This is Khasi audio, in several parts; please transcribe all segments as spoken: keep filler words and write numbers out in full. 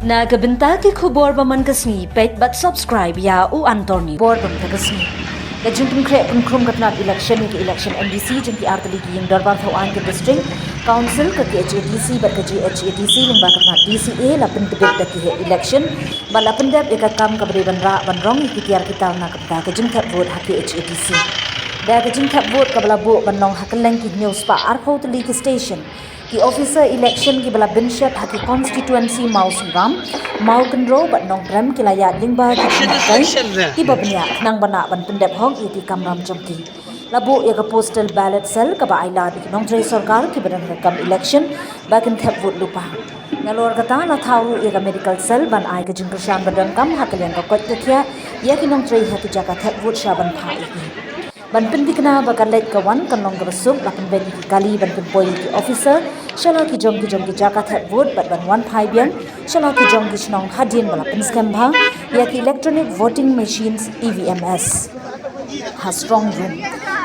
Na ka bynta ki khubor ba man ka sngi, peit bad subscribe ïa U Anthony. Khubor ba man ka sngi. Ka jingpynkhreh pynkhrum ka tnat election ïa ka election M D C jong ki artylli ki ïing dorbar thaw aiñ ka District Council, ka K H A D C bad ka J H A D C lyngba ka tnat D C A la pyntbit da ki heh election bad la pyndep ïa ka kam kaba dei ban rah ban rong ïa ki tiar ki tar na ka bynta ka jingthep vote ha K H A D C. Da ka jingthep vote kaba la buh ban long ha kylleng ki hynñiew spah arphew tylli ki station, ki officer election kiba la bynshet ha ki constituency Mawsynram, Mawkynrew bad Nongkrem ki la ïaid lyngba ki jinghikai kiba bniah khnang ba lah ban pyndep hok ïa ki kamram jong ki. La buh ïa ka postal ballot cell kaba ailad ïa ki nongtrei sorkar kiba don ha ka kam election ba kin thep vote lypa. Nalor kata la thaw ruh ïa ka medical cell ban ai ka jingkyrshan ba donkam ha ka liang ka koit ka khiah ïa ki nongtrei ha ki jaka thep vote sha ban phah ïa ki. Ban pynthikna ba ka leit ka wan kan long kaba suk, la pynbeit ïa ki kali ban pynpoi ïa ki officer sha la ki jong ki jong ki jaka thep vote bad ban wan phai biang sha la ki jong ki shnong hadien ba la pynskhem bha ïa ki electronic voting machines, E V Ms, ha strong room.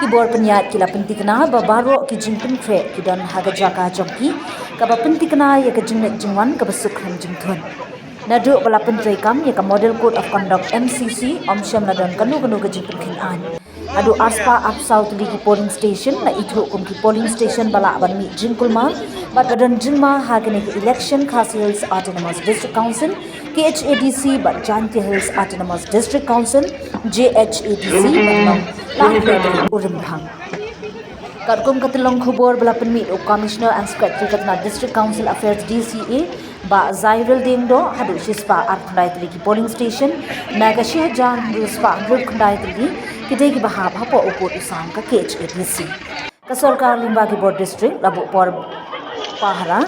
Ki bor pynïaid ki la pynthikna ba baroh ki jingpynkhreh ki don ha ka jaka jong ki kaba pynthikna ïa ka jingleit jingwan kaba suk khlem jingthun. Naduh ba la pyntreikam ïa ka Model Code of Conduct, M C C, ym shym la don kano kano ka jingpynkheiñ aiñ. Haduh arspah arphew saw tylli ki polling station la ithuh kum ki polling station ba lah ban mih jingkulmar bad ba don jingma ha kane ka election: Khasi Hills Autonomous District Council, K H A D C, bad Jaintia Hills Autonomous District Council, J H A D C, bad Nonglahpher Urimphang. Katkum ka tyllong khubor ba la pynmih da u Commissioner and Secretary ka tnat District Council Affairs, D C A, Bah Zairil Diengdoh, haduh shispah arphew khyndai tylli ki polling station na ka shi hajar hynriew spah hynriew khyndai tylli ki dei kiba hap hapoh u pud u sam ka K H A D C. Ka sorkar lyngba ki bor district la buh por pahara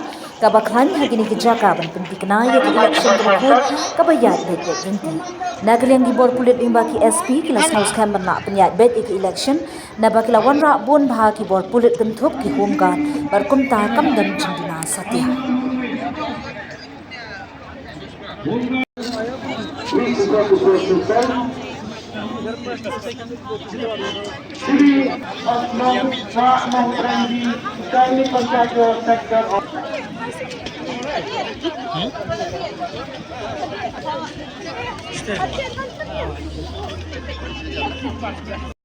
kaba khlaiñ ha kine ki jaka ban pynthikna ïa ka election kaba khuid kaba ïaid beit beit ryntih. Na ka liang ki bor pulit lyngba ki S P ki la sngewskhem ban lah pynïaid beit ïa ka election, naba ki la wanrah bun bha ki bor pulit kynthup ki home guard bad kumta kam don jingduna satia.